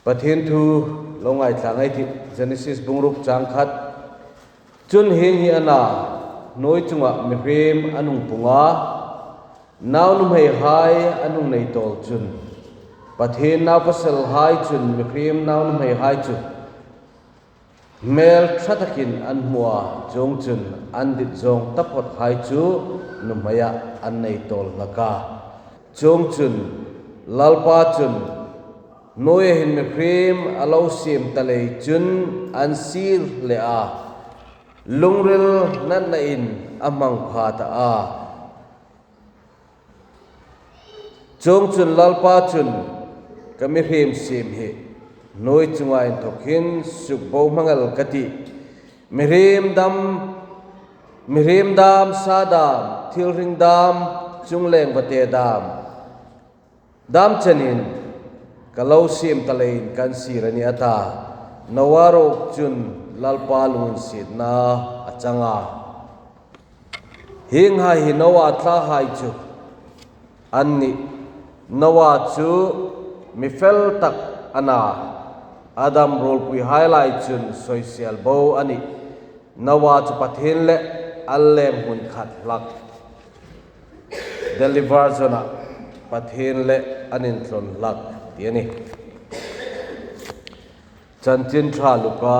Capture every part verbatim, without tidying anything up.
Pathien thu lo ngaithla ei tih, Genesis bung ruk chang khat. Chun hieng hi a na, hnuoi chunga mihriem an hung pung a, naunuhmeihai an hung nei tawl chun, Pathien naupasalhai chun mihriem naunuhmeihai chu hmel ṭha takin an hmu a, chuongchun an dit zawng taphawthai chu nuhmeiah an nei tawl hlak a. Chuongchun Lalpa chun, "Hnuoia hin mihriem a lo siem ta lei chun an sir hle a, lungril natnain a hmang pha ta a." Chuongchun Lalpa chun, "Ka mihriem siem hi hnuoi chunga inthawkin sukbohmang el ka tih. Mihriem dam, mihriem dam sa dam, thilhring dam, chungleng vate dam, dam chenin ka lo siem ta leiin kan sir a nih," a ta. Noa ruok chun Lalpa lunginsietna a chang a. Hienghai hi Noa thlahai chu an nih. Noa chu mi fel tak a na. Adam ruolpuihai lai chun soisel bo a nih. Noa chu Pathien le an leng hmun khat hlak, deliver zone-a Pathien le an intlawn hlak ti a nih. Chanchin Ṭha Luka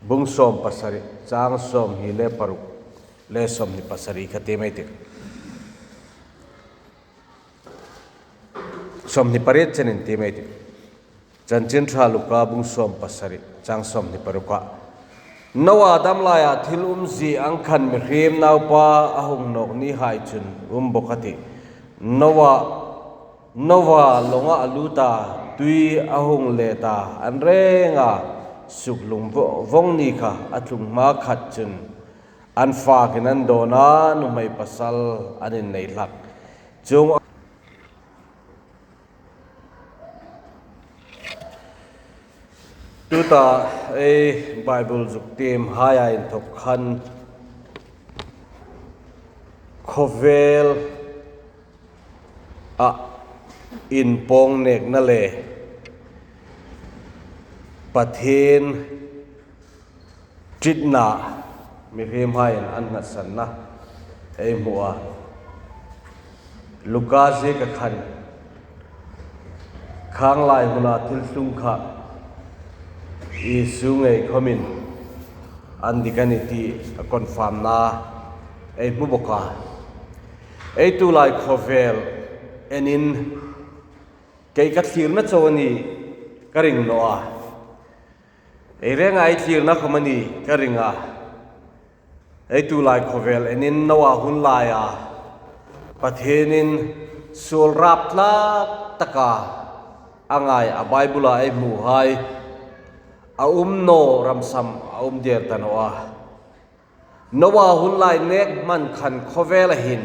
bung sawm pasari, chang sawmhni le paruk le sawmhni pasari kha ti mei ti. Sawmhni pariet chenin ti mei ti. Chanchin Ṭha Luka bung sawm pasari, chang sawmhni paruka. Noa dam laia thil umzie ang khan mihriem naupa a hung nawk nihai chun um bawk a tih. Noa, Noa lawnga a lut a, tui a hung let a, an renga suklung vo-, vawng ni kha a tlung hma khat chun an fakin an dawn a, nuhmei pasal an innei hlak. Chuong Tuta ei Bible zuk tiemhaia inthawk khan khawvela inpawng nekna le Pathien ṭitna, mihriemhaiin an nghatsanna ei hmu a. Luka zieka khan khang lai huna thil tlung kha Isu ngei khawmin an dik a nih ti a confirm-na ei hmu bawk a. Ei tulai khawvel enin kei ka thlirna chau a ni ka ring naw a. Ei renga ei thlirna khawm a ni ka ring a. Ei tulai khawvel enin Noa hun laia Pathienin suol rapthlak taka a ngai a Bible-a ei hmuhai a um naw ramsam a um der ta naw a. Noa hun lai nek hman khan khawvela hin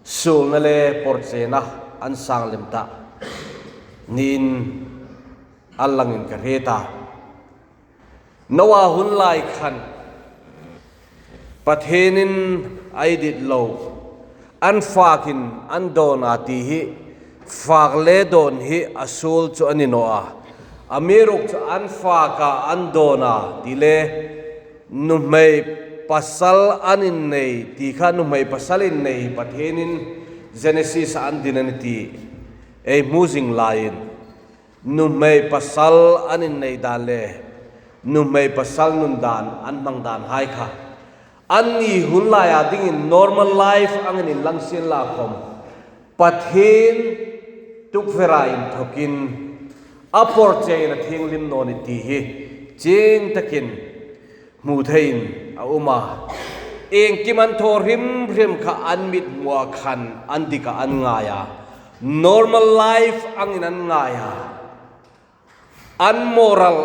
suolna le pawrchena an sang lem ta niin a langin ka hriet a. Noa hun lai khan Pathienin ei dit lo, an fakin an dawn a ti hi, fak le dawn hi a suol chu a ni naw a. Amiruokchu an faka an dawn a ti le, nuhmei pasal an innei ti kha, nuhmei pasal innei Pathienin Genesis-a an din a nih ti ei hmu zing laiin, nuhmei pasal an innei dan le nuhmei pasal nun dan an hmang danhai kha anni hun laia dingin normal life angin inlang sien la khawm, Pathien tukvera inthawkin a pawrcheina thienghlim naw ni ti hi chieng takin hmu theiin a um a. Iengkim an thaw hrim hrim kha an mithmua khan an dika an ngai a. Normal life angin an ngai a. An moral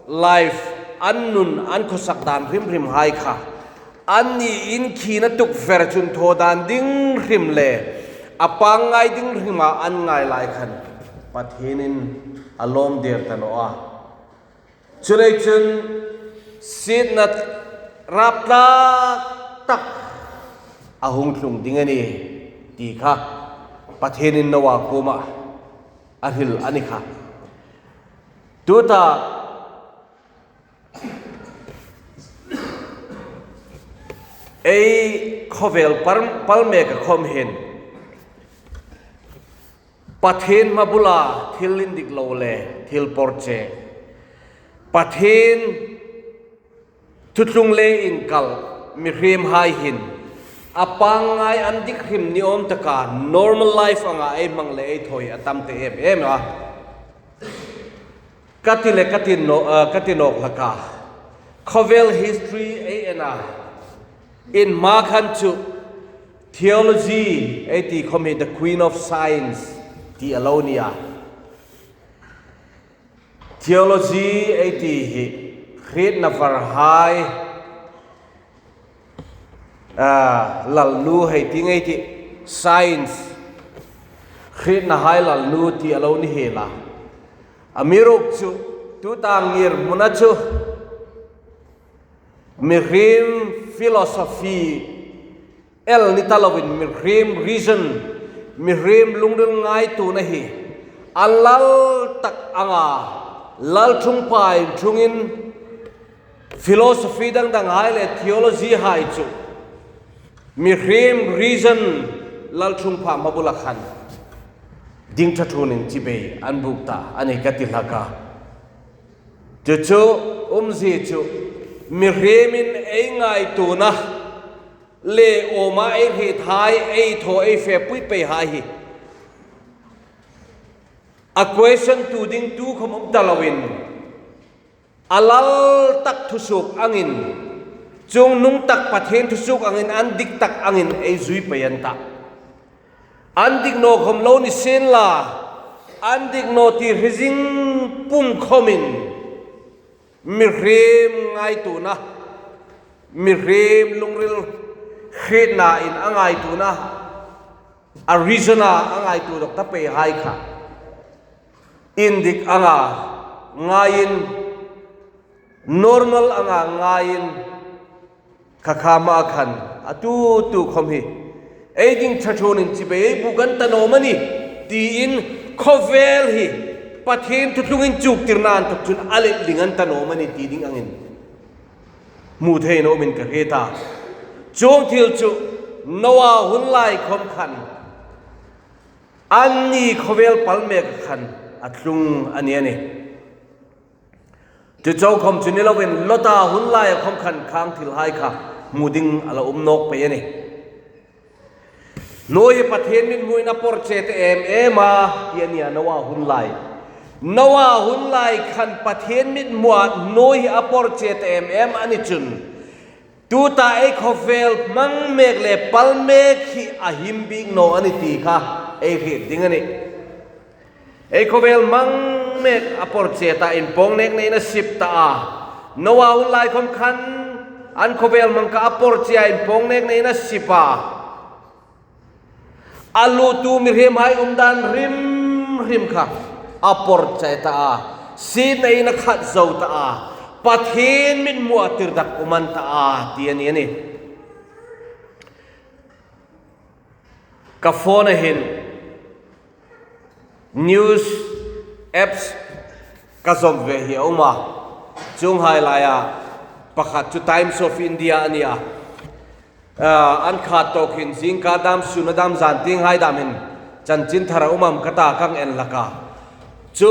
life, an nun, an khawsak dan hrim hrimhai kha anni inkhina tukver chun thaw dan ding hrim le a pangngai ding hrima an ngai lai khan Pathienin a lawm der ta naw a. Chuleiin chun sietna rapthlak tak a hung tlung ding a nih ti kha Pathienin Noa kuomah a hril a ni kha. Tuta ei khawvel pal, pal mek a khawm hin Pathien hma bula thil indik lo le thil porche, Pathien thuthlung le inkal mihriemhai hin a pangngai an dik hrim ni awm taka normal life anga ei hmang le ei thaw a tam ta em em a. Ka ti le ka ti nawk, eh, ka ti nawk hlak a. Khawvel history ei en a, in hma khan chu theology ei ti khawm hi the queen of science ti a lo ni a. Theology ei ti hi hrietna varhai, ah, lalnu hei ti ngei tih, science hrietnahai lalnu ti a lo ni hiel a. Amiruokchu tuta ngirhmuna chu mihriem philosophy el ni ta lovin mihriem reason, mihriem lungril ngaituona hi a lal tak anga, lalṭhungpha inṭhungin philosophy dang danghai le theology hai chu mihriem reason lalṭhungpha hma bula khan ding ṭha ṭhunin chibai an buk ta a nih ka ti hlak a. Chu chu umzie chu mihriemin ei ngaituona le awma ei hriethai, ei thaw ei fepui peihai hi a question tu ding tu khawm um ta lovin, a lal tak thusuok angin, chungnung tak Pathien thusuok angin, an dik tak angin ei zui pei an ta. An dik naw khawm lo ni sien la, an dik naw ti hre zing pum khawmin mihriem ngaituona, mihriem lungril hrietnain a ngaituona, a reason-a a ngaituo dawk ta peihai kha indik anga ngaiin, normal anga ngaiin, kha kha hma khan a tu tu khawm hi ei ding ṭha ṭhunin chibai ei buk an ta naw am a ni tiin khawvel hi Pathien thuthlungin chuktirna inthawk chun a let ding an ta naw am a ni ti ding angin hmu thei naw min ka hriet a. Chuong thil chu Noa hun lai khawm khan anni khawvel pal mek khan a tlung a ni a nih. Chu chau khawm chu ni lovin Lota hun lai khawm khan khang thilhai kha hmu ding a la um nawk pei a nih. Hnuoi hi Pathien mithmuin a porche ta em em a, ti a nih a Noa hun lai. Noa hun lai khan Pathien mithmua hnuoi hi a porche ta em em a ni chun, tuta ei khawvel hmang mek le pal mek hi a him bik naw a ni ti kha ei hriet ding a nih. Ei khawvel hmang mek a porche ta, inpawng nek neiin a sip ta a. Noa hun lai khawm khan an khawvel hmang kha a porche a, inpawng nek neiin a sip a. A lutu mihriemhai umdan hrim hrim kha a porche ta a. Sietnain a khat zo ta a. Pathien mithmua tirdak um an ta a, ti a ni a nih. Ka phone-a hin news apps ka zawm ve hi a um a. Chuonghai laia pakhat chu Times of India a ni a. Ah, an khat tawk hin zingkar dam, sun dam, zan tienghai dam hin chanchin thar a um am ka ta ka en hlak a. Chu,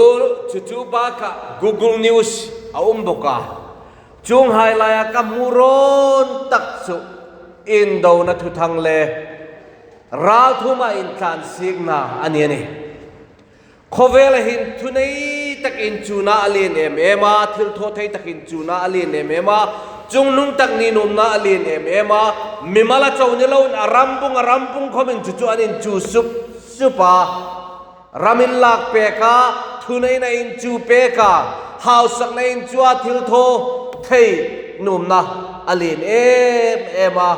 chu chu bakah Google News a um bawk a. Chuonghai laia ka hmu rawn tak chu indona thuthang le ralthuoma intlansiekna a ni a nih. Khawvela hin thunei tak inchukna a lien em em a, thilthawthei tak inchukna a lien em em a, chungnung tak ni nuomna a lien em em a, mimal a chau ni loin a rambung, a rambung khawmin chu chu an inchuk sup sup a. Ram inlak pek a, thuneina inchuk pek a, hausakna inchuk a, thilthawthei nuomna a lien em em a.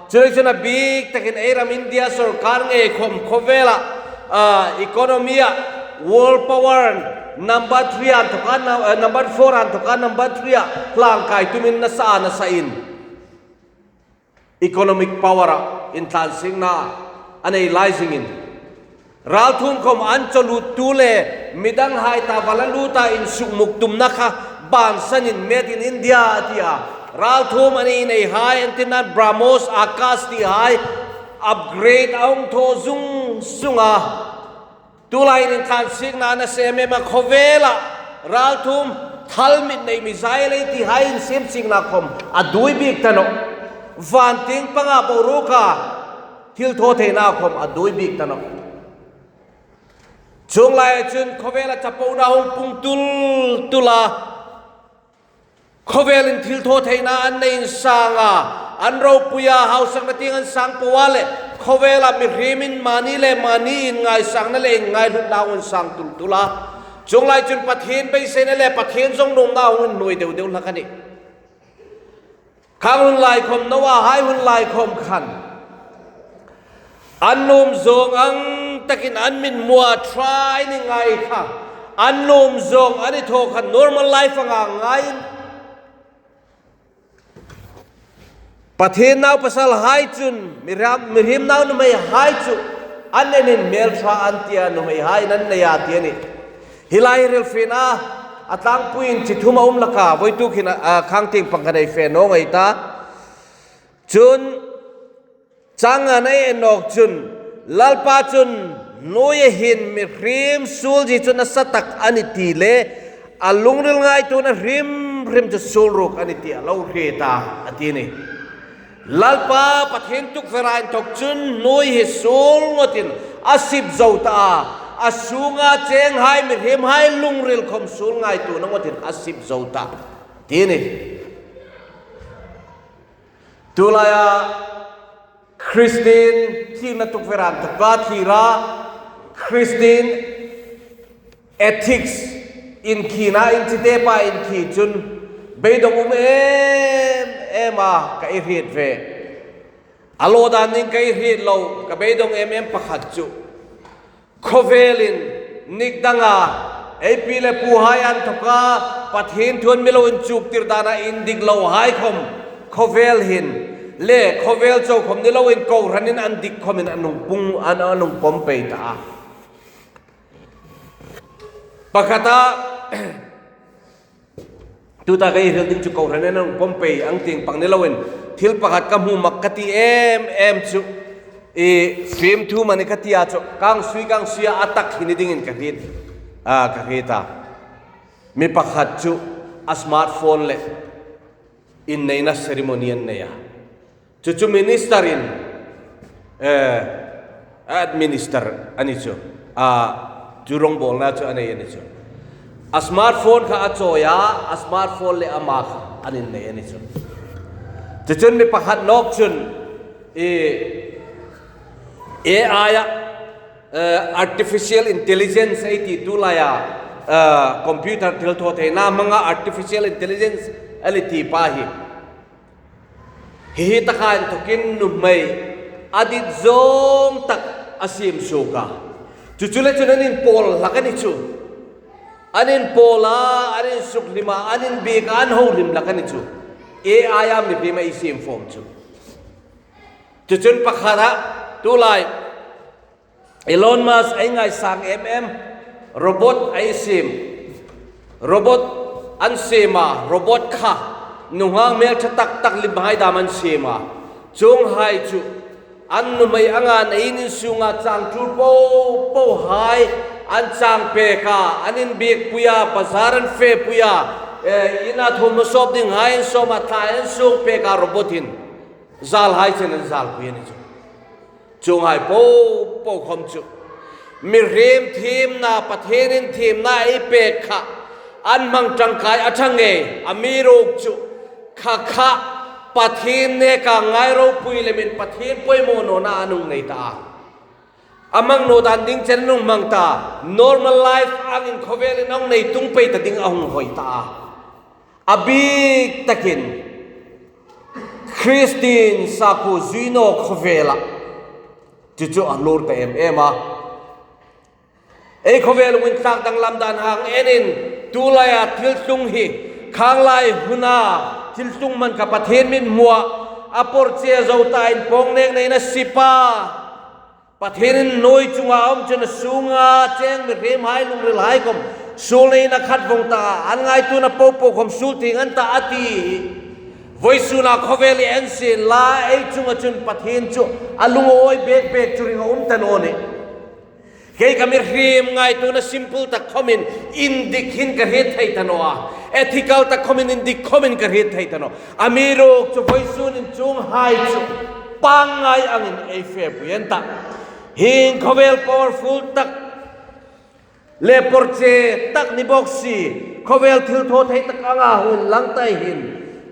Chuleiin chun a bik takin ei ram India sawrkar ngei khawm khawvela, ah, economy-a world power number three a inthawka, ah, number four a inthawka number three-a hlangkai tumin nasa a nasain, economic power-a intlansiekna a nei lai zingin, ralthuom khawm an chawlut tu le midanghai ta va la luta insukmuk tumna kha bansanin Made in India a ti a. Ralthuom a nei neihai, antina BrahMos, Akash tihai upgrade a hung thaw zung zung a. Tulai intlansiekna a na sem em a, khawvela ralthuom thal mit nei mi zai lei tihai insiemsikna khawm a duoi bik ta nawh. Vantieng panga boruoka thilthawtheina khawm a duoi bik ta nawh. Chuong laia chun khawvela chapona hung pung tul tul a. Khawvelin thilthawtheina an nei insang a, an ropui a, hausakna tieng an sang po a le, khawvela mihriemin mani le mani inngaisangna le inngailutna hung insang tul tul a. Chuong lai chun Pathien beiseina le Pathien zong nuomna hung inhnuoi deu deu hlak a nih. Khang hun lai khawm, Noah hai hun lai khawm khan an nuom zawng ang takin an mit hmua ṭha a ni ngai kha. An nuom zawng a ni thaw khan normal life anga ngaiin Pathien naupasalhai chun, mihriem, mihriem naunuhmeihai chu an enin hmel ṭha an tia, nuhmeihaiin an nei a ti a nih. Hi lai hi hrilfiena a tlangpuiin chi thum a um hlak a, voituk hin a, a khang tieng pang khan ei fe naw ngei ta. Chun, chang ngana ei en nawk chun, Lalpa chun hnuoia hin mihriem suolzie chu nasa tak a ni ti le, a lungril ngaituona hrim hrim chu suol ruok a ni ti a lo hriet a, a ti a nih. Lalpa Pathien tukvera inthawk chun hnuoi hi suol ngawtin a sip zo ta a, a sunga chenghai mihriemhai lungril khawm suol ngaituona ngawtin a sip zo ta, ti a nih. Tulaia Christian thlirna tukvera inthawka thlira, Christian ethics inkhina, inchitepa inkhi chun beidong um em em a ka hriet ve. A lo dan ding ka hriet lo, ka beidong em em pakhat chu khawvelin nik danga ei pi le puhai inthawka Pathien thu an mi lo inchuktir dana indik lohai khawm khawvel hin le khawvel chau khawm ni loin kohranin an dik khawmin an hung pung, an, an hung pawm pei ta a. Pakhata, tuta ka hril ding chu kohranin an hung pawm pei ang tieng pang ni loin, thil pakhat ka hmu mak ka ti em em chu, i, fimthu mani ka ti a chu, kang sui kang suia a tak hi ni dingin ka hriet, a, ka hriet a. Mi pakhat chu a smartphone le inneina ceremony an nei a. Chu chu ministerin, eh, administer a ni chu. A, chu rongbawlna chu a nei a ni chu. A smartphone kha a chawi a, a smartphone le ama kha an innei a ni chu. Chu chun mi pakhat nawk chun, i, A I a, eh, artificial intelligence ei ti tulaia, eh, computer thilthawtheina hmanga artificial intelligence a lo ti pa hi. Hi hi taka inthokin nuhmei a dit zawng tak a siem suok a. Chu chu le chun an inpawl hlak a ni chu. An inpawl a, an insuklim a, an inbiek a, an holim hlak a ni chu. A I a mihriem ei siem fawm chu. Chu chun pakhat a, tulai Elon Musk ei ngaisang em em, robot ei siem. Robot an siem a, robot kha nunghak hmelṭha tak tak limhai dam an siem a. Chuonghai chu an nuhmei anga neiin in sunga chang ṭul po pohai an chang pek a, an inbiekpui a, bazar an fepui a, eh, ina thawmhnaw sawp dinghai an sawm a, thlai an suong pek a, robot hin. Zalhai chen an zalpui a ni chu. Chuonghai po po khawm chu mihriem thiemna, Pathienin thiemna ei pek kha an hmang ṭangkai a ṭha ngei, amiruokchu kha kha Pathien neka ngai ropui lemin Pathien poimaw nawna an hung nei ta a. A hmang naw dan ding chen an hung hmang ta, normal life angin khawvelin a hung nei tung pei ta ding a hung hoi ta a. A bik takin Christian sakhuo zui naw khawvela chu chu a hlur ta em em a. Ei khawvel hung inthlak danglam dan hang enin, tulaia thil tlung hi, khang lai huna thil tlung hman kha Pathien mithmua a porche zo ta, inpawng nekna in a sip a. Pathienin hnuoi chunga um chun a sunga cheng mihriemhai lungrilhai khawm suolna ina khat vawng ta, an ngaituona popo khawm suol tieng an ta a ti. Vawisuna khawvel hi en sien la, ei chunga chun Pathien chu a lungawi bek bek chu ring a um ta naw nih. Kei ka mihriem ngaituona simple tak khawmin indik hin ka hriet thei ta naw a. Ethical tak khawmin indik khawmin ka hriet thei ta naw. Amiruokchu vawisunin chuonghai chu pangngai angin ei fepui an ta. Hieng khawvel powerful tak le porche tak ni bawk si, khawvel thilthawthei tak anga hung inlang ta hin,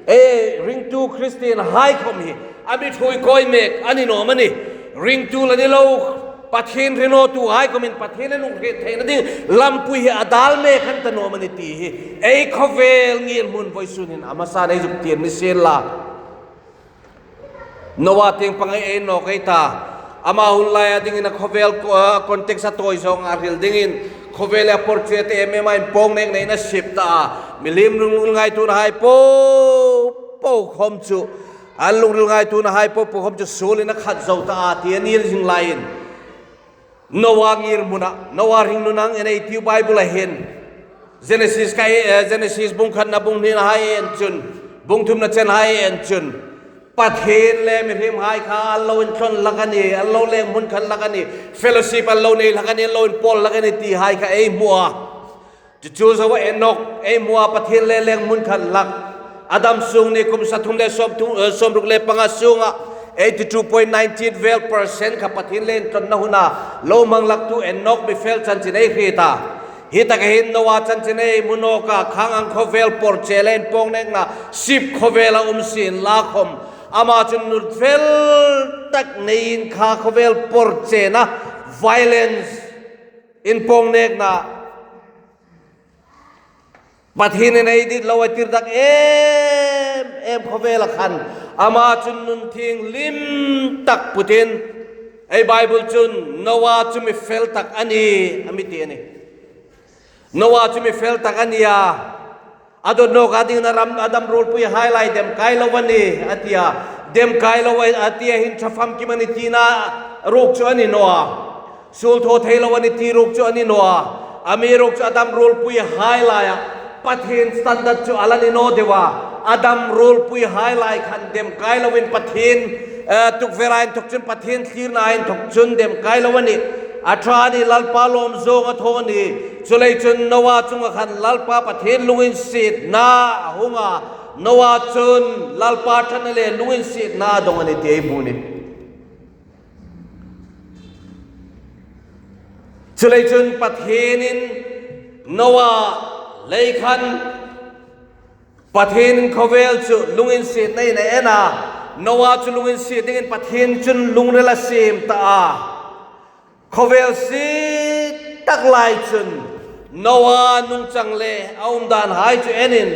ei ringtu Kristienhai khawm hi a mi ṭhuoi kawi mek a ni naw am a ni? Ringtu la ni lo, Pathien hre nawtuhai khawmin Pathien an hung hriet theina ding lampui hi a dal mek an ta naw am a ni ti hi ei khawvel ngirhmun vawisunin a hmasain ei zuk tieng ni sien la. Noa tieng pang ei nawk ei ta. Ama hun laia dingin a khawvel ko-, a context a tawi zawnga hril dingin, khawvel a porche te em em a, inpawng nekna in a sip ta a. Mihriem lungril ngaituonahai popo khawm chu, an lungril ngaituonahai popo khawm chu suolin a khat zo ta a ti a ni zing laiin, Noa ngirhmuna, Noa hringnuna hang en ei tiu Bible-a hin, Genesis ka, eh, Genesis bung khatna bung hnina hai en chun, bung thumna chen hai en chun, Pathien le mihriemhai kha an lo intlawn hlak a nih, an lo leng hmun khat hlak a nih, fellowship an lo nei hlak a nih, an lo inpawl hlak a nih tihai kha ei hmu a. Chu chu zoa Enok ei hmu a, Pathien le leng hmun khat hlak. Adam sung ni kum za thum le sawm thum, eh, sawmruk le panga sunga eighty two point nineteen vel percent kha Pathien le intlawnna huna lo hmang hlaktu Enok mi fel chanchin ei hriet a. Hi taka hin Noa chanchin ei hmu nawk a, khang ang khawvel porche le inpawng nekna sip khawvela um sien la khawm, ama chun nun fel tak neiin kha khawvel porchena violence, inpawng nekna, Pathienin ei dit lo a tir tak em em khawvela khan ama chun nun thienghlim tak putin, ei Bible chun Noa chu mi fel tak a nih a mi ti a nih. Noa chu mi fel tak a nih a. A dawt nawka dingin a ram, Adam ruolpuihai lai dem kai lo a nih a ti a. Dem kai lo a ti a hin ṭha famkim a nih tina ruok chu a ni naw a. Suol thaw thei lo a nih ti ruok chu a ni naw a. Amiruokchu Adam ruolpuihai laia Pathien standard chu a la ni naw deu a. Adam ruolpuihai lai khan dem kai loin Pathien, eh, tukvera inthok chun, Pathien thlirna inthok chun dem kai lo a nih. A ṭha a nih, Lalpa lawm zawng a thaw a nih. Chuleiin chun Noa chunga khan Lalpa Pathien lunginsietna a hung a. Noa chun Lalpa ṭhatna le lunginsietna a dawng a nih ti ei hmu a nih. Chuleiin chun Pathienin Noa lei khan, Pathienin khawvel chu lunginsietnain a en a. Noa chu lunginsiet dingin Pathien chun lungril a siem ta a. Khawvel sie tak lai chun Noa nungchang le a umdanhai chu enin,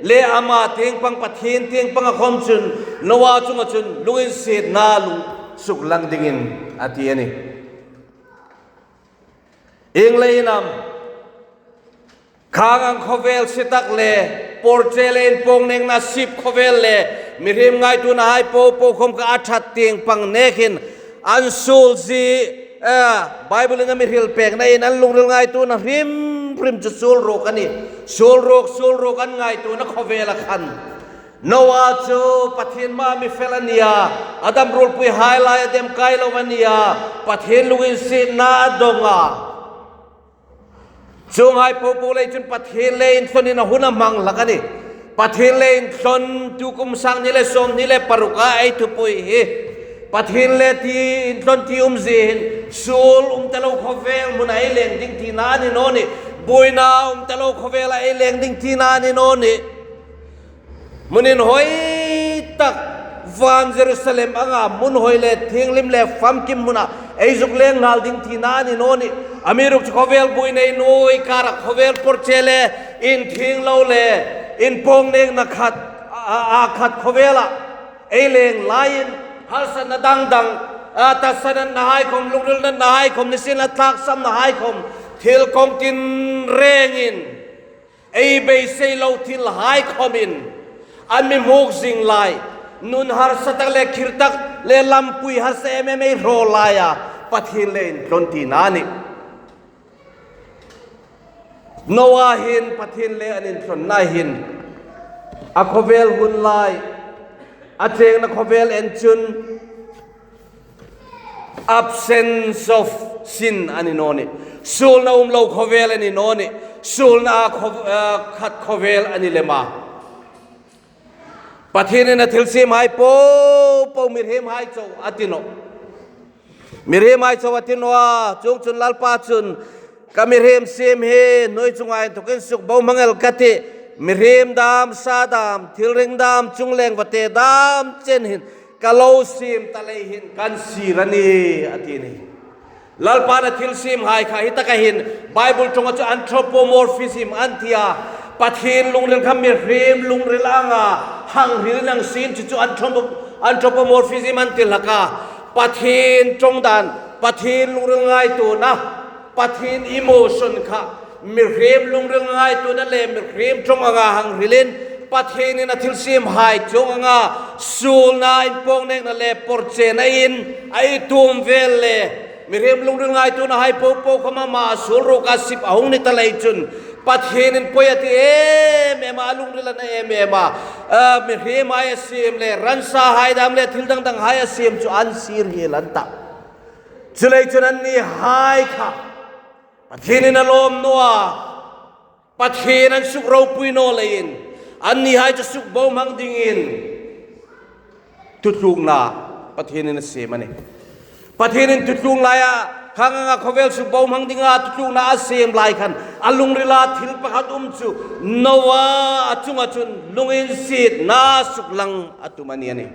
le ama tieng pang, Pathien tieng panga khawm chun Noa chunga chun lunginsietna lung suklang dingin a ti a nih. Ieng leiin am? Khang ang khawvel sie tak le, porche le inpawng nekna sip khawvel le, mihriem ngaituonahai popo khawm kha a ṭhat tieng pang nekin an suol zie, eh, Bible-in a mi hril peknain an lungril ngaituona hrim hrim chu suol ruok a nih. Suol ruok, suol ruok an ngaituona khawvela khan Noa chu Pathien hmaa mi fel a nih a, Adam ruolpuihai laia dem kai lo a nih a, Pathien lunginsietna a dawng a. Chuonghai popo lei chun Pathien le inthlawnin a hun a hmang hlak a nih. Pathien le inthlawn tu kum sang hni le sawmhni le paruka ei thupui hi Pathien le ti inthlawn ti umzie hin suol um ta lo khawvel hmuna ei leng ding tina a ni naw nih. Buoina um ta lo khawvela ei leng ding tina a ni naw nih. Hmun inhawi tak, van Jerusalem anga hmun hawi le thienghlim le famkim hmuna ei zuk leng nghal ding tina a ni naw nih. Amiruokchu khawvel buoina inhawi kara khawvel porche le inthieng lo le inpawng nekna khat, a, a, a khat khawvela ei leng laiin harsatna dang dang, a, tasatnahai khawm, lungril natnahai khawm, nisienlakhawm thlaksamnahai khawm, thil kawng tinrengin ei beisei lo thilhai khawmin an mi hmuk zing lai, nun harsa tak le khir tak le lampui harsa em em ei hraw laia Pathien le intlawn tina a nih. Noah hin Pathien le an intlawnna hin a khawvel hun lai, a chengna khawvel en chun absence of sin a ni naw nih. Suolna um lo khawvel a ni naw nih. Suolna khaw-, eh, khat khawvel a ni lem a. Pathienin a thilsiemhai po po mihriemhai chau a ti nawh. Mihriemhai chau a ti naw a, chuongchun Lalpa chun, "Ka mihriem siem hi hnuoi chunga inthokin sukbohmang el ka tih. Mihriem dam, sa dam, thilring dam, chungleng vate dam chen hin ka lo siem ta lei hin kan sir a nih," a ti a nih. Lalpan a thilsiemhai kha hi taka hin Bible ṭawnga chu anthropomorphism an ti a. Pathien lungril kha mihriem lungril anga hang hrilin a siem chu chu anthropo-, anthropomorphism an ti hlak a. Pathien ṭawng dan, Pathien lungril ngaituona, Pathien emotion kha mihriem lungril ngaituona le mihriem ṭawng anga hang hrilin, Pathienin a thilsiemhai chuong anga suolna, inpawng nekna le porchena in a tuom vel le mihriem lungril ngaituonahai po po khawm ama suol ruoka sip a hung ni ta lei chun, Pathienin poi a ti em em a, a lungril a na em em a. A, mihriemhai a siem le ransahai dam le thil dang danghai a siem chu an sir hiel an tah. Chuleiin chun annihai kha Pathienin a lawm naw a, Pathien an suk ropui naw leiin, annihai chu sukbohmang dingin thutlukna Pathienin a siem a nih. Pathienin thutluk laia khang anga khawvel sukbohmang dinga thutlukna a siem lai khan a lungrila thil pakhat um chu Noah chunga chun lunginsietna suklang a tum a ni a nih.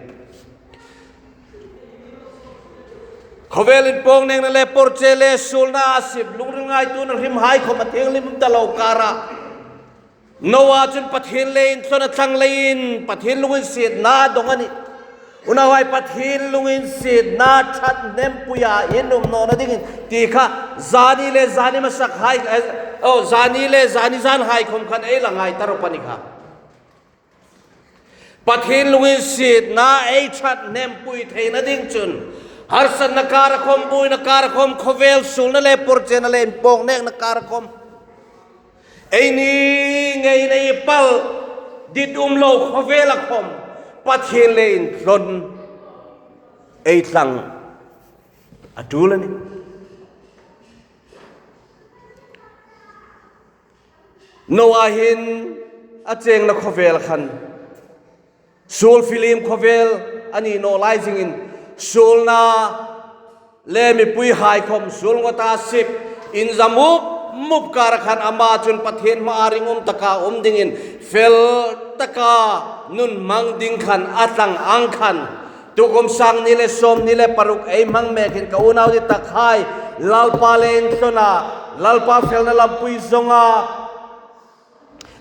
Khawvel inpawng nekna le porche le suolna a sip, lungril ngaituona hrimhai khawm a thienghlim ta lo kara Noah chun Pathien le intlawn a thlang leiin Pathien lunginsietna dong a nih. Unauhai, Pathien lunginsietna ṭhat hnempuia in um nawna dingin ti kha zani le zani masakhai, eh, oh, zani le zani zanhai khawm khan ei la ngai ta rawp a ni kha. Pathien lunginsietna ei ṭhat hnempui theina ding chun, harsatna kara khawm, buoina kara khawm, khawvel suolna le porchena le inpawng nekna kara khawm, eini ngeiin ei pal dit um lo khawvela khawm Pathien le intlawn ei thlang a tul a nih. Noah hin a chengna khawvel khan suol filim khawvel a ni naw lai zingin, suolna le mipuihai khawm suol ngawta sip, inza mup mup kara khan ama chun Pathien hmaa ringum taka um dingin fel taka nun hmang ding khan a thlang ang khan, tukum sang hni le sawmhni le paruk ei hmang mek hin ka unau dit takhai, Lalpa le intlawn a, Lalpa felna lampui zong a,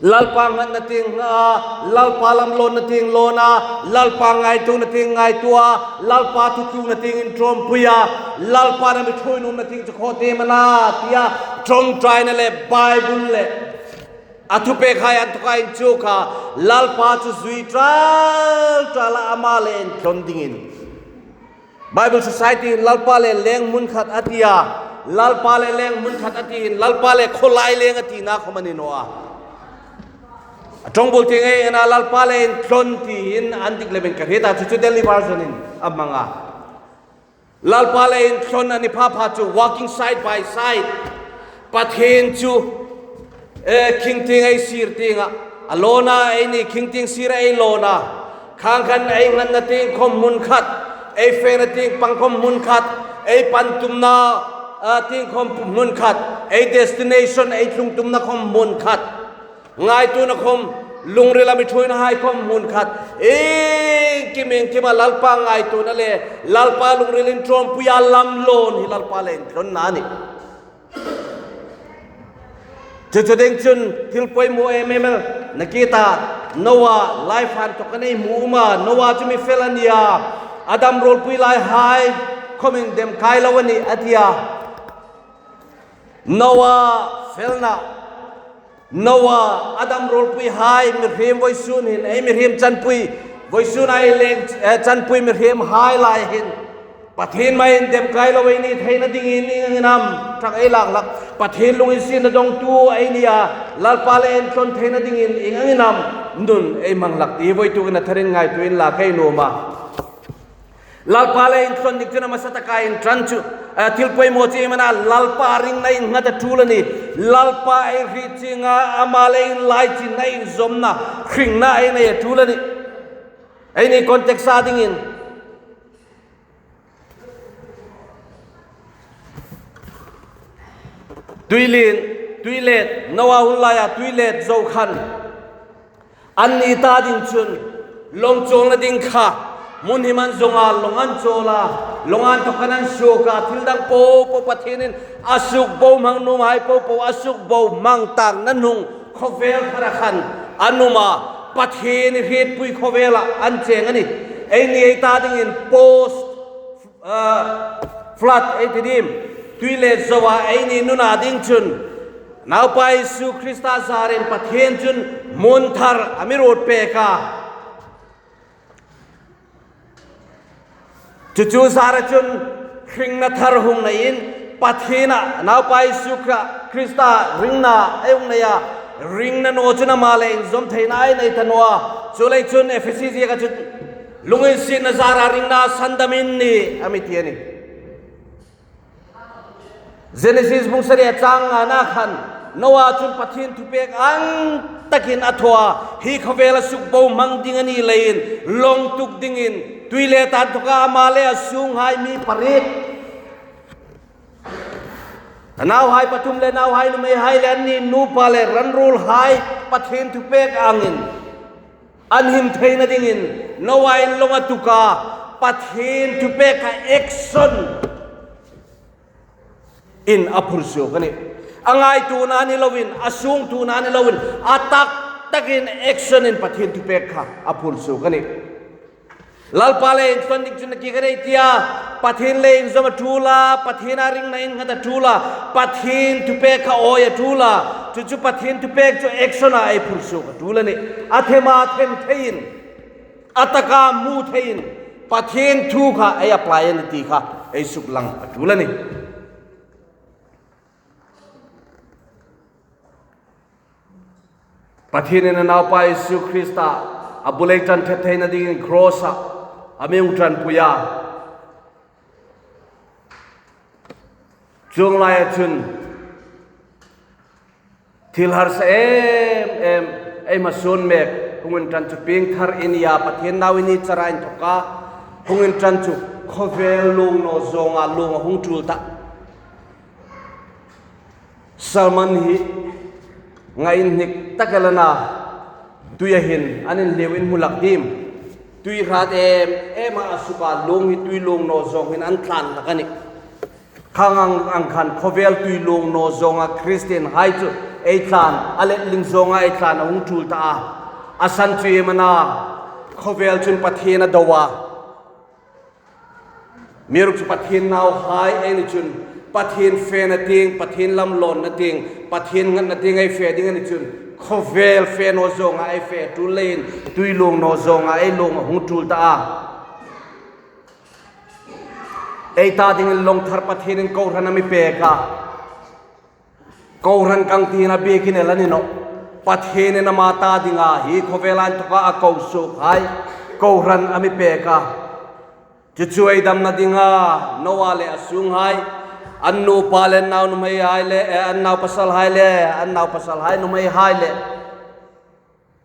Lalpa nghatna tieng nghat a, Lalpa lam lawnna tieng lawn a, Lalpa ngaituona tieng ngaituo a, Lalpa thutlukna tieng inṭawmpui a, Lalpa mi ṭhuoi nuomna tieng chu khawtiem a na tia, ṭawngṭaina le Bible le a thupekhai inthawka inchuk kha, Lalpa chu zui ṭal ṭal a, ama le intlawn dingin. Bible Society in Lalpa le leng hmun khat a ti a, Lalpa le leng hmun khat a ti hin, Lalpa le khawlai leng a tina khawm a ni naw a. A ṭawngbul tieng ei en a, Lalpa le intlawn tiin an dik lemin ka hriet a, chu chu Delhi version in a hmang a. Lalpa le intlawn a ni pha pha chu walking side by side. Pathien chu, eh, khing tieng ei sir tienga a lawn a, eini khing tieng sira ei lawn a. Khang khan ei nghatna tieng khawm hmun khat, ei fena tieng pang khawm hmun khat, ei pan tumna, ah, tieng khawm hmun khat, ei destination, ei tlung tumna khawm hmun khat. Ngaituona khawm, lungrila mi ṭhuoinahai khawm hmun khat. Iengkim iengkima Lalpa ngaituona le Lalpa lungril inṭawmpuia lam lawn hi Lalpa le intlawnna a nih. Chu chu ding chun thil poimaw em em el nakie ta, Noah life-a inthawk kan ei hmu um a, Noah chu mi fel a nia, Adam ruolpui laihai khawmin dem kai lo a nih a ti a. Noah felna, Noah, Adam ruolpuihai, mihriem vawisun hin ei mihriem chanpui Vawisuna ei leng, eh, chanpui mihriemhai lai hin Pathien hmain demkai lo ei ni theina dingin ieng angin am ṭhang ei lak hlak? Pathienni lunginsietna dongtu ei ni a, Lalpa le intlawn theina dingin ieng angin am nun ei hmang hlak ti vawituk hin a tharin ngaituo inla ka nuom a. Lalpa le intlawn dik chun a hmasa taka inṭan chu, eh, thil poimaw chu iem a na, Lalpa ringna innghat a ṭul a nih. Lalpa ei hriet chienga ama le inlaichinna, inzawmna, hringna ei nei a ṭul a nih. Eini context-a dingin, tuilien, tuilet, Noa hun laia tuilet zo khan anni ta ding chun lawng chawlna ding kha hmun him an zong a, lawng an chawl a, lawng an thawk khan an suok a, thil dang popo Pathienin a sukbohmang nuomhai popo a sukbohmang takna hnung khawvel thara khan an um a, Pathien hrietpui khawvela an cheng a nih. Eini ei ta dingin post, ah, flood ei ti dim, tuilet zoa eini nuna ding chun Naupa Isu Krista zarin Pathien chun hmun thar a mi ruot pek a. Chu chu zara chun hringna thar hung neiin Pathiena Naupa Isu Kra-, Krista ringna ei hung nei a, ringna naw chun ama le inzawm theina ei nei ta naw a. Chuleiin chun Efesi zieka chun lunginsietna zara ringna sandam in ni a mi ti a nih. Genesis bung sari a chang ngana khan Noa chun Pathien thupek ang takin a thaw a, hi khawvel a sukbohmang ding a ni leiin lawng tuk dingin tuilet an thawk a, ama le a sunghai mi pariet, a nauhai pathum le nauhai nuhmeihai le anni nupa le ran ruolhai Pathien thupek angin an him theina dingin Noain lawng a tuk a, Pathien thupek kha action in a phur suok a nih. A ngaituona ni loin, a sungtuona ni loin, a tak takin action in Pathien thupek kha a phur suok a nih. Lalpa le intlawn dik chun a ki ka rei tia, Pathien le inzawm a ṭul a, Pathiena ringna innghat a ṭul a, Pathien thupek kha awi a ṭul a, chu chu Pathien thupek chu action-a ei phur suok a ṭul a nih. A thema them theiin, a taka hmu theiin, Pathien thu kha ei apply a nih ti kha ei suklang a ṭul a nih. Pathienin a Naupa Isu Krista a bul ei ṭan ṭhat theina dingin cross-a a mi hung ṭanpui a. Chuong laia chun thil harsa em em ei hmasawn mek hung inṭan chu piengthar ei ni a, Pathien nau ei ni chara inthawka hung inṭan chu khawvel luong naw zawnga luong a hung ṭul ta. Salmon hi nga inhnik tak el a na, tuia hin an inhliu in hmu hlak dim. Tui hrat em em a suk a, luong hi tui luong naw zawng hin an tlan hlak a nih. Khang ang, ang khan khawvel tui luong naw zawnga Kristienhai chu ei tlan, a letling zawnga ei tlan a hung ṭul ta a. A san chu iem a na, khawvel chun Pathien a do a. Amiruokchu Pathien nauhai ei ni chun, Pathien fena tieng, Pathien lam lawnna tieng, Pathien nghatna tieng ei fe ding a ni chun, khawvel fe naw zawnga ei fe ṭul leiin, tui luong naw zawnga ei luong a hung ṭul ta a. Ei ta dingin lawng thar Pathienin kohran a mi pek a. Kohran kan ti hin a biekin el a ni nawh. Pathienin ama ta dinga hi khawvela inthawka a ko suokhai kohran a mi pek a. Chu chu ei damna dinga Noa le a sunghai, an nupa le an nau nuhmeihai le, eh, an nau pasalhai le, an nau pasalhai nuhmeihai le.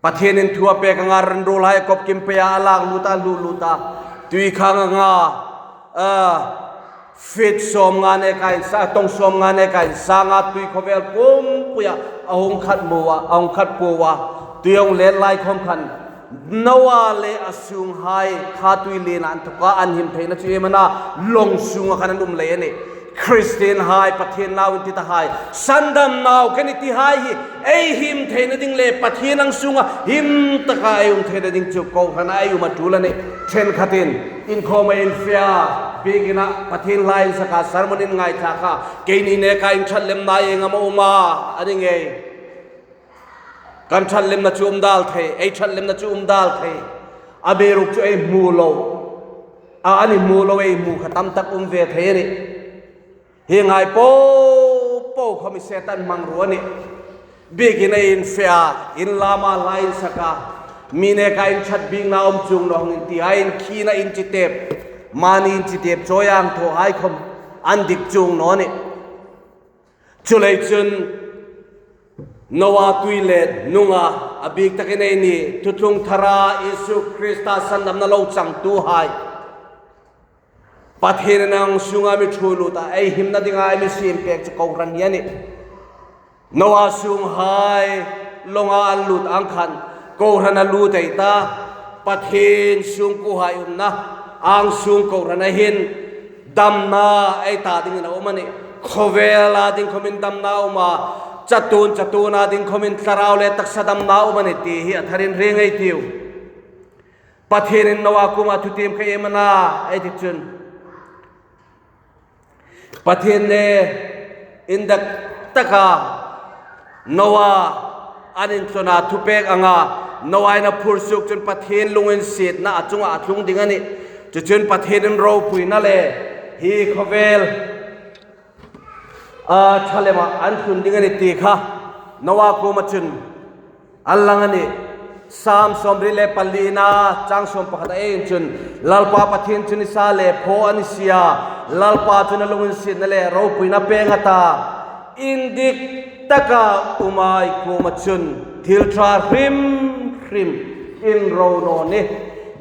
Pathienin thu a pek anga ran ruolhai a kop kim pei a, a lak lut a, lut lut a. Tui khang anga, a, feet sawmnga neka insa, tawng sawmnga neka insanga tui khawvel pumpuia a hung khat mu a, a hung khat puo a. Tui a hung let lai khawm khan Noa le a sunghai kha tuiliena inthawka an him theina chu iem a na, lawng sunga khan an um lei a nih. Kristienhai, Pathien nau ei ni tahai, sandam nau ka ni tihai hi ei him theina ding le Pathien ang sunga him taka ei um theina ding chu kohrana ei um a ṭul a nih. Ṭhenkhatin inkhawma infe a, biekina Pathien hla insaka sermon inngaithla kha, keini neka inṭhatlemna ieng am a um a, a ni ngei. Kan ṭhatlemna chu um dal thei, ei ṭhatlemna chu um dal thei. A bikruk chu ei hmu lo. A, an hmu lo ei hmu kha tam tak um ve thei a nih. Hi ngai po po khom hi Setan hmangruo a nih. Biekin a infe a, inlama hla insak a, mi neka inṭhat bikna um chuong naw hang in ti a, inkhina inchitep, mani inchitep, chawi ang thaw hai khom an dik chuong naw a nih. Chuleiin chun Noa tuilet hnunga a bik takin eini thuthlung thara Isu Krista sandamna lo changtuhai, Pathienin a sunga mi ṭhuoi lut a, ei himna dinga ei mi siem pek chu kohran hi a nih. Noa sunghai lawnga an lut ang khan kohran a lut ei ta. Pathien sungkuohai umna angsung kohrana hin damna ei ta dingin a um a nih. Khawvela ding khomin damna a um a, chatuon chatuona ding khomin thlarau le taksa damna a um a nih ti hi a tharin hre ngei ei tiu. Pathienin Noa kuoma thutiem kha iem a na ei ti chun, Pathienin indik taka Noa an inthluna thupek anga Noa in a phur suok chun Pathien lunginsietna a chunga a tlung ding a nih. Chu chun Pathienin ropuina le hi khawvel a ṭha lema an tlun ding a nih ti kha Noa kuoma chun a lang a nih. Sam sawmriet le palina chang sawm pakhat a en chun, Lalpa Pathien chu nisa le phaw a ni si a, Lalpa chun a lunginsietna le ropuina a pêng a ta. Indik taka umhai kuoma chun thil ṭha hrim hrim in ro naw nih.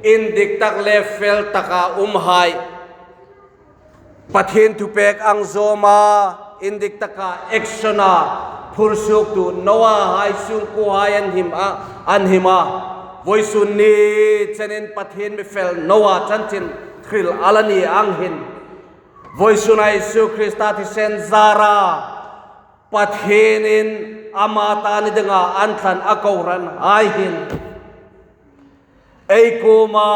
Indik tak le fel taka umhai Pathien thupek ang zawma, indik taka action-a phur suoktu Noa hai sungkuohai an him a, an him a. Vawisun ni chenin Pathien mi fel Noa chanchin hril a la ni ang hin, vawisuna Isu Krista thisen zara Pathienin ama ta ni dinga an thlan a kohranhai hin ei kuoma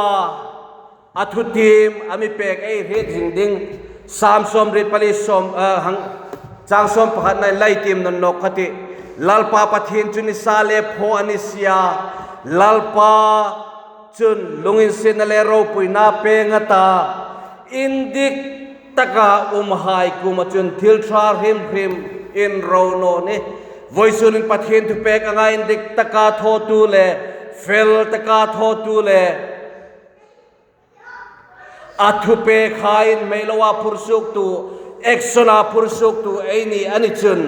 a thutiem a mi pek ei hriet zing ding. Sam sawmriet pali sawm, eh, hang, chang sawm pakhatna lai tiem nawn nawk ka tih. Lalpa Pathien chu nisa le phaw a ni si a, Lalpa chun lunginsietna le ropuina a pêng a ta. Indik taka umhai kuoma chun thil ṭha hrim hrim in ro naw nih. Vawisunin Pathien thupek anga indik taka thawtu le fel taka thawtu le a thupekhai in hmei loa phur suoktu, action-a phur suoktu ei ni a ni chun,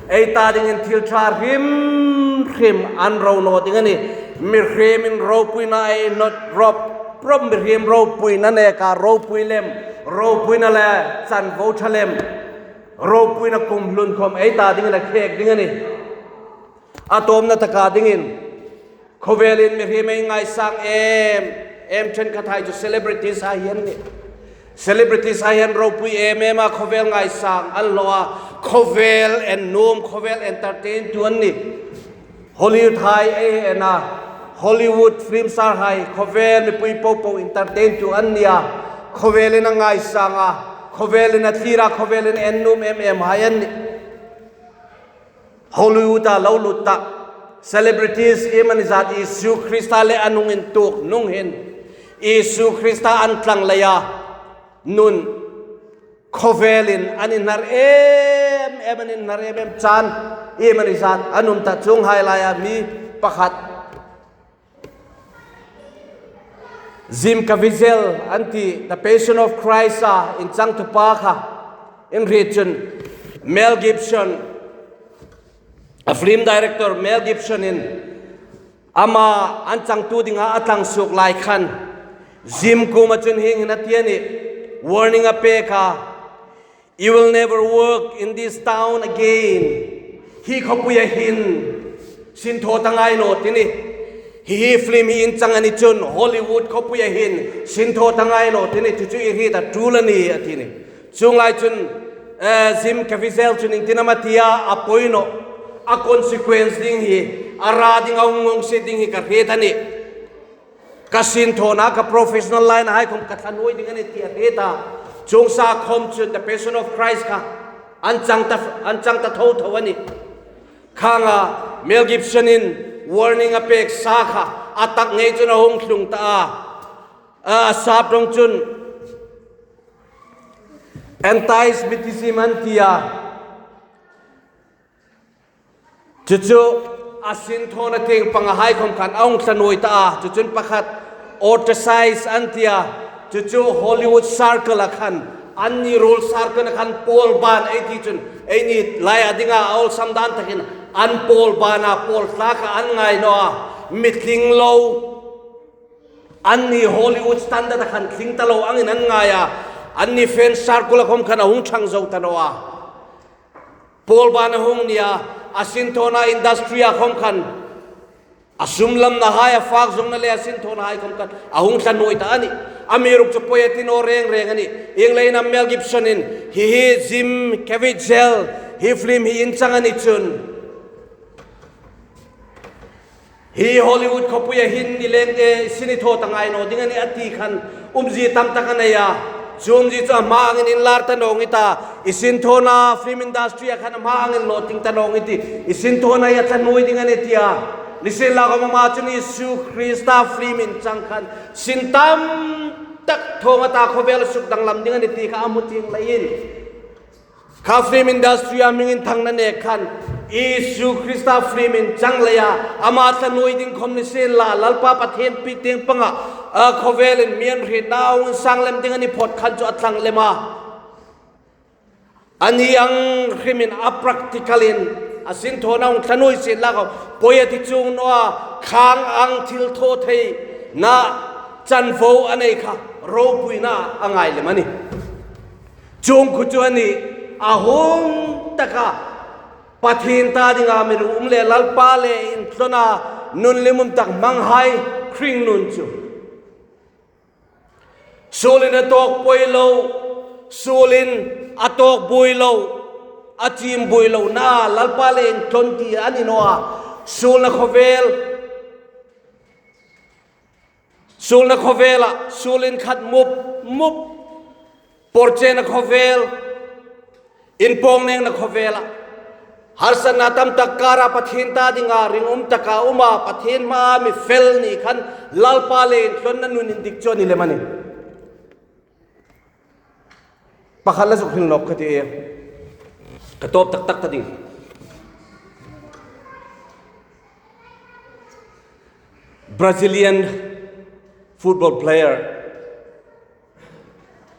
ei ta dingin thil ṭha hrim hrim an ro naw ding a nih. Mihriemin ropuina ei hnawt rawp rawp, mihriem ropuina neka ropui lem, ropuina le chanvo ṭha lem, ropuina kum hlun khom ei ta dingin a khek ding a nih. A tawpna taka dingin, khawvelin mihriem ei ngaisang em em ṭhenkhathai chu celebrities-hai an nih. Celebrities-hai an ropui em em a, khawvel ngaisang an hlaw a, khawvel en nuom, khawvel entertain-tu an nih. Hollywood-hai ei en a, Hollywood film star-hai khawvel mipui popo entertain-tu an ni a, khawvelin a ngaisang a, khawvelin a thlir a, khawvelin en nuom em em-hai an nih. Hollywood-a lo lut ta celebrities iemanizat Isu Krista le an hung intuok hnung hin, Isu Krista an tlang leia nun khawvelin an inhnar em em, an inhnar em em chan iemanizat an um ta, chuonghai laia mi pakhat Jim Caviezel an ti, The Passion of Christ-a inchangtupa kha in hriet chun, Mel Gibson, a film director Mel Gibson-in ama an changtu dinga a tlang suok lai khan, Jim kuoma chun hieng hin a ti a nih, warning a pek a, "You will never work in this town again." Hi khawpuia hin sin thaw ta ngai naw ti nih. Hi, hi film hi inchang a ni chun, Hollywood khawpuia hin sin thaw ta ngai naw ti nih, chu chu i hriet a ṭul a nih, a ti nih. Chuong lai chun, eh, Jim Caviezel chun iengtin am a ti a, a poi nawh. A consequence ding hi, a ra ding, a hung ngongsit ding hi ka hriet a nih. Ka sin thawna, ka professional line-a hai khom ka thla nuoi ding a nih ti a hriet a. Chuong sa khom chun The Passion of Christ kha an chang ta, an chang ta tho tho a nih. Khang a Mel Gibson-in warning a pek sa kha a tak ngei chun a hung tlung ta a. A sap rawng chun anti-Semitism an ti a. Chu chu a sinthawna tieng panga hai khom khan a hung thla nuoi ta a. Chu chun pakhat ostracize an ti a. Chu chu Hollywood circle-a khan, anni ruol circle-a khan pawl ban ei ti chun, eini laia dinga a awlsam dan takin an pawl ban a, pawl thlak a an ngai naw a. Mi tling lo, anni Hollywood standard-a khan tling ta lo angin an ngai a. Anni fan circle-a khom khan a hung thang zo ta naw a. Pawl ban a hung ni a, a sinthawna industry-a khom khan a sum lamna hai, a fak zawngna le a sinthawna hai khom khan a hung thla nuoi ta a nih. Amiruokchu poi a ti naw reng reng a nih. Ieng leiin am Mel Gibson-in hi hi Jim Caviezel hi film hi inchang a ni chun, hi Hollywood khawpuia hin ni leng, eh, sin i thaw ta ngai naw ding a nih a ti khan umzie tam tak a nei a. Chu umzie chu a hma angin inlar ta nawng i ta, i sinthawna film industry-a khan a hma angin lawting ta nawng i tih, i sinthawna hi a thla nuoi ding a nih ti a. Nisienlakhom ama chun Isu Krista film inchang khan sin tam tak thawng a ta, khawvel a suk danglam ding a nih ti kha a hmu chieng leiin, kha film industry-a hming inthangna nek khan Isu Krista film inchang leia ama thla nuoi ding khom nisienla, Lalpa Pathien pi tieng panga, a, khawvelin mi an hrietna a hung sang lem ding a ni phawt khan chu a thlang lem a. Anni ang hrimin a practical-in a sinthawna hung thla nuoi sien la khom, poi a ti chuong naw a, khang ang thil thaw theina chanvo a nei kha, ropuina a ngai lem a nih. Chuong khu chu a nih, a hung taka Pathien ta dinga mi ru um le Lalpa le inthlawna nun limum tak hmanghai hringnun chu. Suolin a tawk poi lo, suolin a tawk buoi lo, a chim buoi lo na, Lalpa le inthlawn ti a ni naw a. Suolna khawvel, suolna khawvela, suolin khat mup, mup, porchena khawvel, inpawng nengna khawvela, harsatna tam tak kara Pathien ta dinga ringum taka uma, Pathien hmaa mi fel ni khan Lalpa le inthlawnna nun indik chu a ni lem a nih. Pakhat la zuk hril nawk ka ti e. Ka tawp tak tak ta ding. Brazilian football player,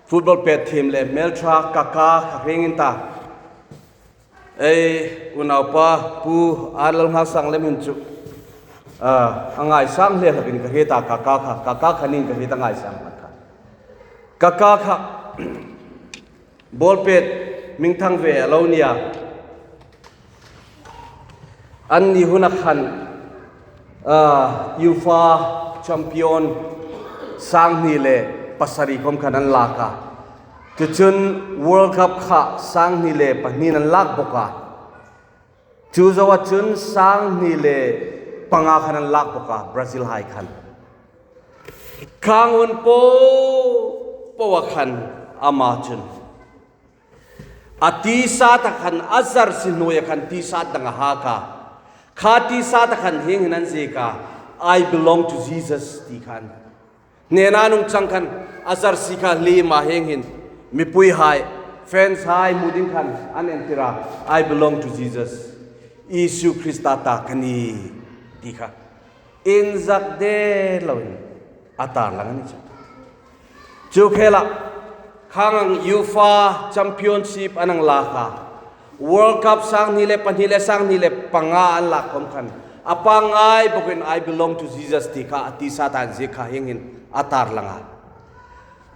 football pet thiem le hmelṭha Kaká kha hre ngei ta. Ei unaupa Pu Arlal Ngaisang lem hin chu, a, a ngaisang hle hlakin ka hriet a, Kaká kha, Kaká kha niin ka hriet a, ngaisang hlak kha. Kaká kha ball pet hmingthang ve a lo ni a. Anni huna khan, a, UEFA champion sanghni le pasari khom khan an lak a. Chu chun World Cup kha sanghni le pahni an lak bawk a. Chu zoa chun sanghni le panga khan an lak bawk a, Brazil hai khan. Khang hun po po a khan ama chun a T-shirt-a khan, a jersey hnuoia khan T-shirt dang a hak a. Kha T-shirt-a khan hieng hin an ziek a, "I belong to Jesus," ti khan. Hnena nung chang khan a jersey kha hlim a, hieng hin mipuihai, fans-hai hmu ding khan an entir a, "I belong to Jesus. Isu Krista ta ka nih," ti kha. Inzak de loin a tar lang a ni chu. Chu khela khang ang UEFA Championship an ang lak a, World Cup sanghni le pahni le sanghni le panga an lak khom khan a pangngai bawkin, "I belong to Jesus," ti kha a T-shirt-a an ziek kha hieng hin a tar lang a.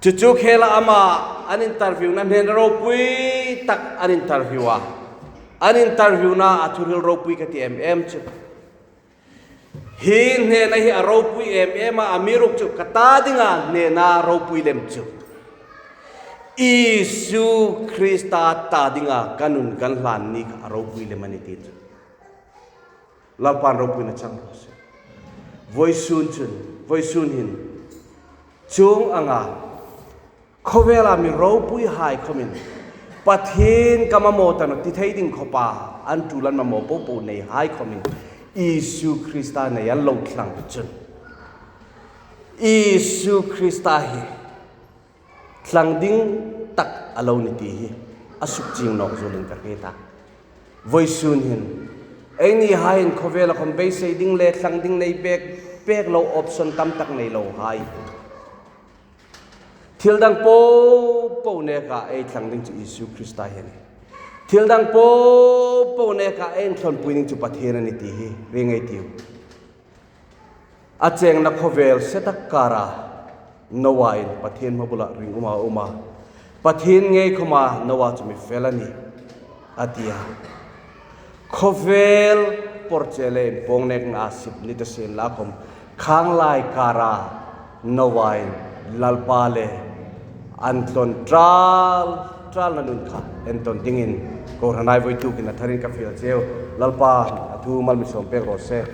Chu chu khela ama an interview-na hnen ropui tak an interview a. An interview-na a thuhril ropui ka ti em em chu. Hi hnena hi a ropui em em a, amiruokchu ka ta dinga hnena ropui lem chu Isu Krista ta dinga ka nun kan hlan ni kha a ropui lem a ni ti chu. Lalpan ropuina chang raw se. Vawisun chun, vawisun hin chuong anga khawvela mi ropuihai khomin, "Pathien ka mamaw ta nawh," ti thei ding khawpa an tul an mamaw po po neihai khomin Isu Krista nei an lo thlang chun, Isu Krista hi thlang ding tak a lo ni ti hi a sukchieng nawk zuolin ka hriet a. Vawisun hin einihaiin khawvela khawm beisei ding le thlang ding nei pek pek lo, option tam tak nei lo hai, thil dang popo neka ei thlang ding chu Isu Krista hi a nih. Thil dang popo neka ei inthlawnpui ding chu Pathien a nih ti hi hre ngei ei tiu. A chengna khawvel se tak kara Noah-in Pathien hmabula ringum a um a. Pathien ngei khawma Noah chu mi fel a nih, a ti a. Khawvel porche le inpawng nek a sip ni ta sien la khawm, khanglai kara Noah-in Lalpa le an tlawn tral, tralna nun kha entawn dingin kohranai voi tukin a tharin ka fiel cheu. Lalpa a thu mal mi sawm pek raw se.